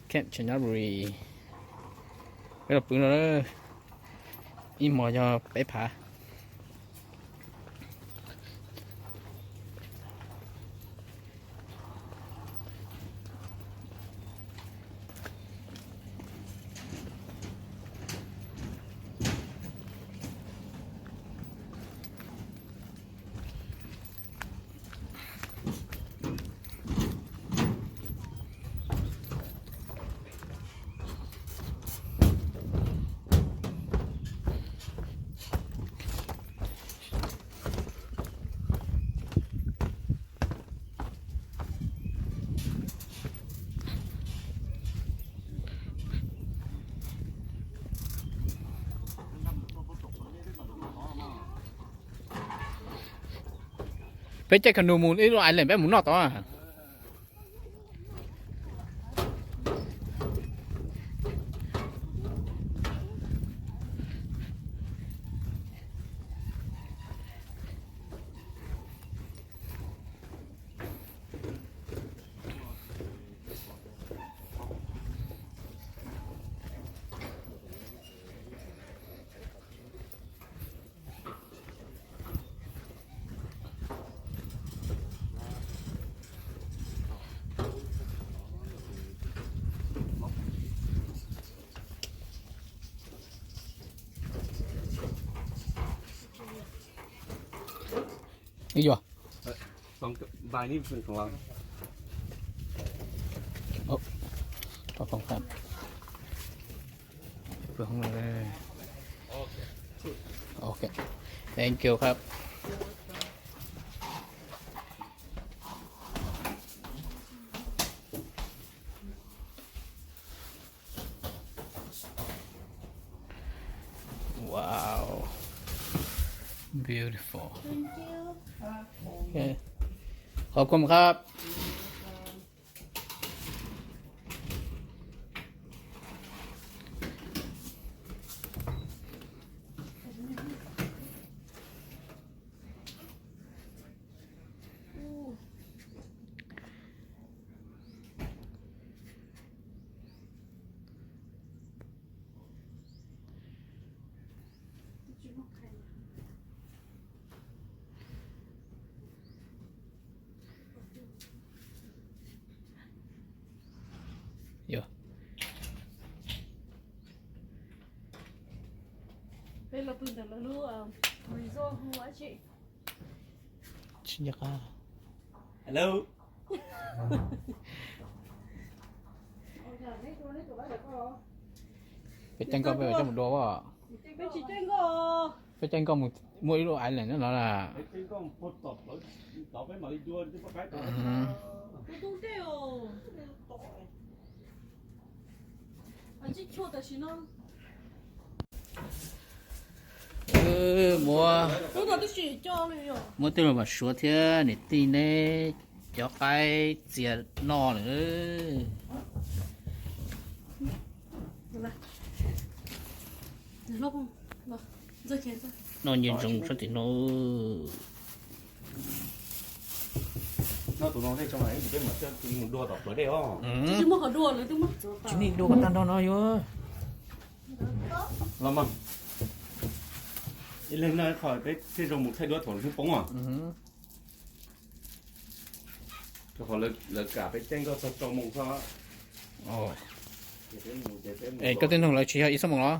Camp Chanabury, peb los pw no, ib hmos yog peb phav. Peb caij canoe mus ib lub island peb mus noj tod. Ib yog Ok, thank you ครับ. Wow, beautiful. Thank you. Okay. ขอบคุณครับ. Yog. Peb los pw ntawm lawv lub resort hu ua dab tsi? Tsis nco qab. Hello. Peb caij nkoj peb coj mus dua as. Peb tsis caij nkoj. Peb caij nkoj mus muaj ib lub island no na. Muab, muab tej los mam suav thiab niam tij neb cov qaib txias noj lawm. Noj nce ntsoov sab tim no. Noj tus no tej tso mas ib ntsis peb mam thiaj mus dua tom plawv dej os. Tsis nej dua kom tag nrho no yuav. Los mas, ib leeg noj ib qho peb thiaj zoo mus thaij duab thaum hnub poob os. Rau qhov lawv kam peb caij nkoj txog rau moos xwb. Es koj tej noog lawv tsis yog ib xuab moos los?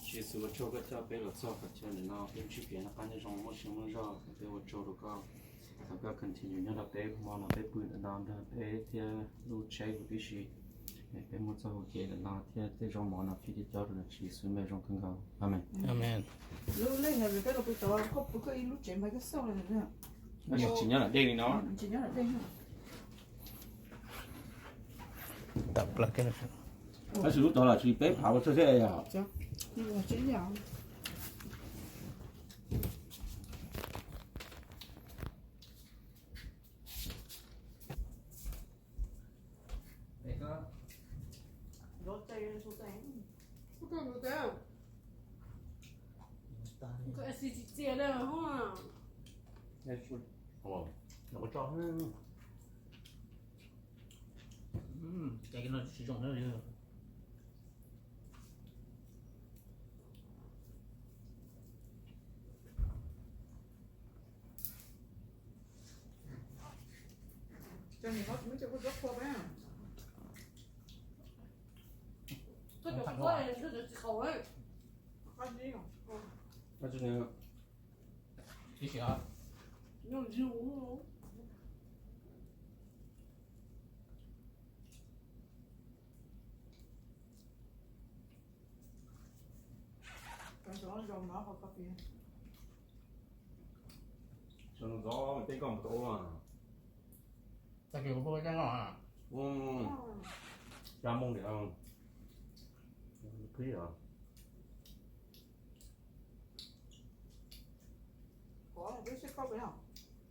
Txiv Yexus, ua tsaug koj coj peb los txog qhov chaw ntawm no, peb ntsib kev noj qab nyob zoo muaj siab muaj zog, peb ua tsaug rau koj. Thov koj continue nyob rau peb hmo no peb pw ntawm no nrog peb thiab lub tsheb huv tib si. Peb muaj txoj hau kev ntawm no thiab tej zaub mov no peb coj rau Tswv Yexus lub npe zoo kawg nkaus. Amees. Lub lej no peb los pw tod, koj pw koj ib lub tsev mas koj xauj li. Tsis nyob lam dej li no. Tab sis lub tod los tsis peb phav ua tsawg thiab yom. Txias txias li hos. Cov no tsis zoo na. Koj cov qhuav, koj cov txiv qaub. Ib sim. Sawv ntxov tej koj mus tau ua. Tag kis kuv pub koj coj noj. Ua, cov moo nim no, qhib os.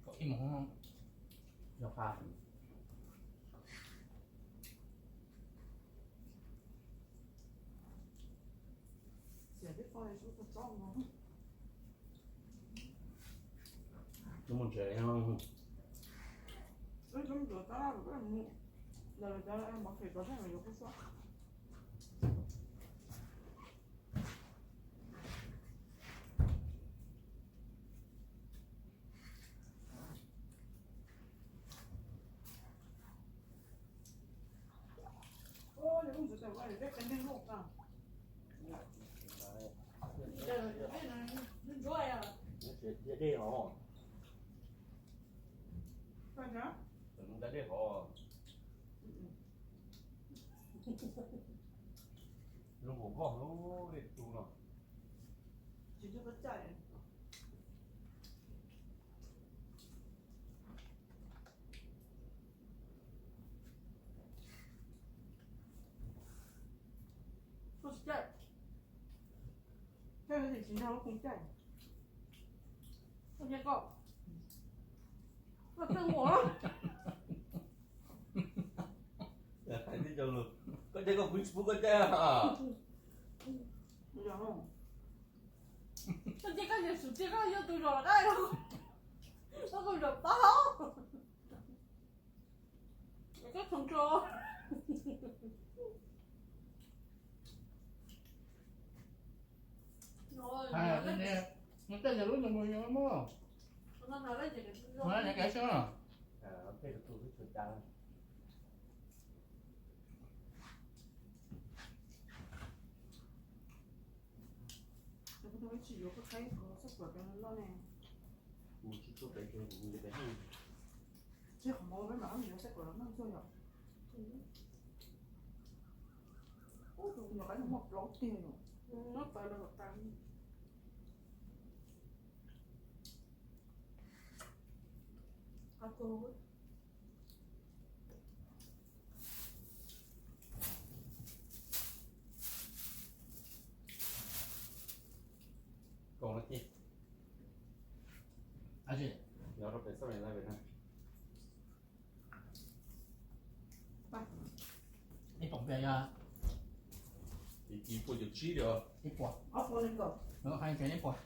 Kom ib mus yog qha. Mus tsev, Zoo hauv voj lub dej tu no. Koj tsis caij, caij tsis nrog lub koos caij. Koj caij koj, koj caij ua. Hais tib co lus, koj caij koj, kuv tsis pub koj caij. Koj caij koj, yog sum caij koj yog tus zom qab, koj tus zom pab. Koj txhoov tso. Nws tej lub nws mus muab. Nws kav xwb. Kuv tsis yuav koj qhaib xab kuam loj ne. Kuv tsis txuag pem ces kuv yuav pem. Tsis qhov mov peb mam yuav xab kuam los noj txuag yom. Ub, tus nyuam qab no muaj plaub tiag yom. Muab pawv los kom tas. Kaus no ces, yog rau pem xab pem lawm na. Ib puas pia yog ib puas cuv tsib li os. Ib puas. Ob puas li nkaus. Hais ib puas.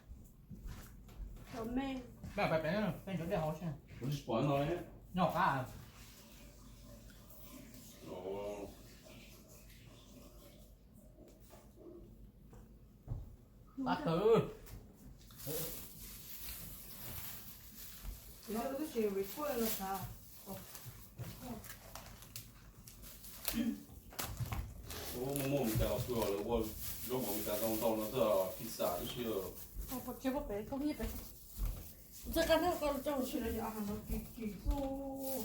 Peb pem pem, peb ncuav dej hauv xwb. Kuv tsis pom no. Nyob qab. Pab twv. Muaj muaj Meskas los kuj los ua zaub mov Meskas ntau ntau no xwb, pizza tib si. Tsis pom pem koj nyiam pem. Txoj kab nab koj coj mus tsis los yog a no kim kim xwb.